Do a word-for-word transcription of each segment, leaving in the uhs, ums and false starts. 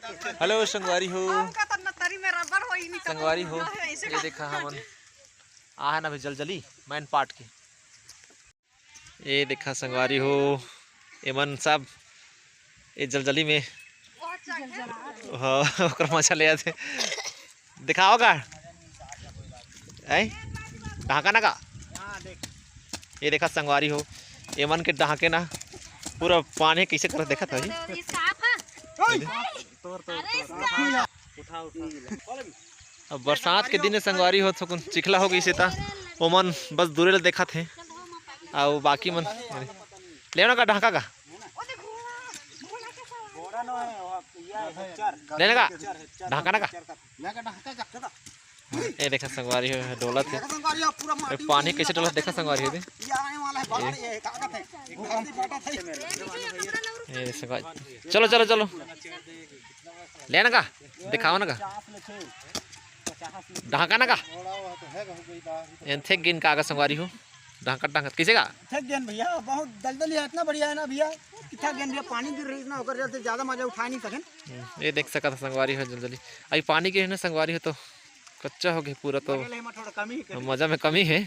Hello संगवारी हो। हम का तब नतरी में रबड़ होई नहीं तो संगवारी हो। ऐसे ये देखा हमन आ है ना अभी जलजली मैन पाट के। ये देखा संगवारी हो, एमन सब ये जलजली में, हाँ, ओकर मजा ले आथे। दिखाओ का? ऐ? ढाका ना का? ये देखा संगवारी हो, एमन के ढाके ना पूरा पानी कैसे करत देखत हई। ये साफ है। अरे इसका अब बरसात के दिन में संगवारी हो, थोकुन चिखला हो गई से ता ओमन बस दूरे ले देखत हे। अउ बाकी मन लेना का ढाका का? लेना का ढाका ना का? ये देखा संगवारी हो, डोलत हे। अरे पानी कैसे डोलत देखा संगवारी हो दे। ये संगवारी, चलो चलो चलो। लेना का? दिखाओ ना का? ढाका ना का? एन थेक गिन का आगा संगवारी हो। ढाकत ढाकत कैसे का? थेक गिन भैया, बहुत दलदली है, इतना बढ़िया है ना भैया। कितना गिन भैया, पानी गिर रही ना, ओकर चलते ज्यादा मजा उठा नहीं सकेन। हम्म, ये देख सकत ह संगवारी हो जलजली। अभी पानी गिरे ना संगवारी हो तो कच्चा हो गया पूरा, तो मजा में कमी है।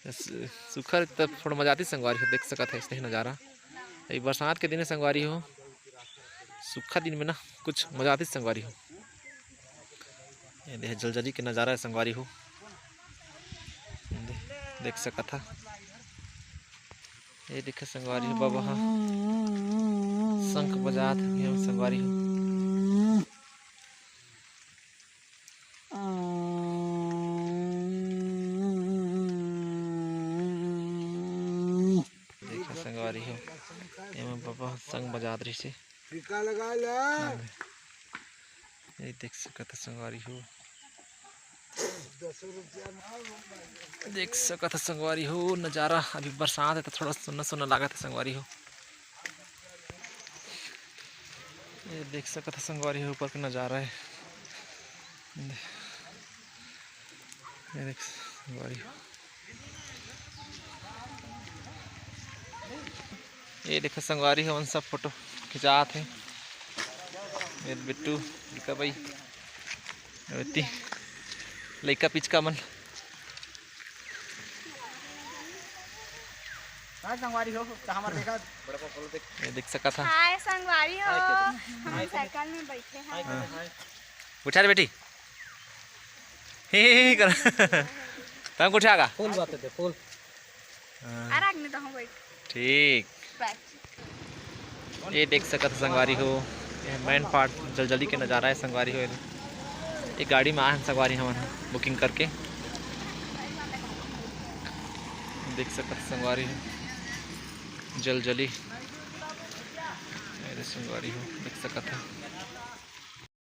सु-, सूखा तो थोड़ा मजा आती संगवारी हो, देख सकत है इसने नज़ारा। अभी बरसात के दिन है संगवारी हो, सूखा दिन में ना कुछ मजा आती संगवारी हो। ये देख जलजली के नज़ारा है संगवारी हो, दे-, देख सकत ह। ये देखे संगवारी हो, बाबा ह शंख बजात हे संगवारी हो। देखे संगवारी हो, एमा बाबा शंख बजात रहिसे। टीका लगा ला। ये देख सकत ह संगवारी हो, देख सकत ह संगवारी हो नज़ारा। अभी बरसात है तो थोड़ा सुन्ना सुन्ना लागत है संगवारी हो। ये देख सकत ह संगवारी हो ऊपर के नज़ारा है। ये देख संगवारी हो, ये देखो संगवारी हो, उन सब फोटो खिंचात हे। ये बिट्टू, लइका बाई, एती लइका पिचका मन। हाँ संगवारी हो, तो हमार देखा। ये देख सकत ह। हाय संगवारी हो, हम साइकिल में बैठे हैं। हाँ। उठा रे बेटी। ही, ही, ही कर। तम कुछ आगा? फूल बात दे, फूल। हाँ। आ रहा नहीं तो हम बैठ। ठीक। बैठ। ये देख सकत ह संगवारी हो, ये मैन पाट जलजली के नज़ारा है संगवारी हो। ये गाड़ी में आए हैं संगवारी हमन ह booking करके। देख सकत ह संगवारी हो, जलजली। ये संगवारी हो, देख सकत ह।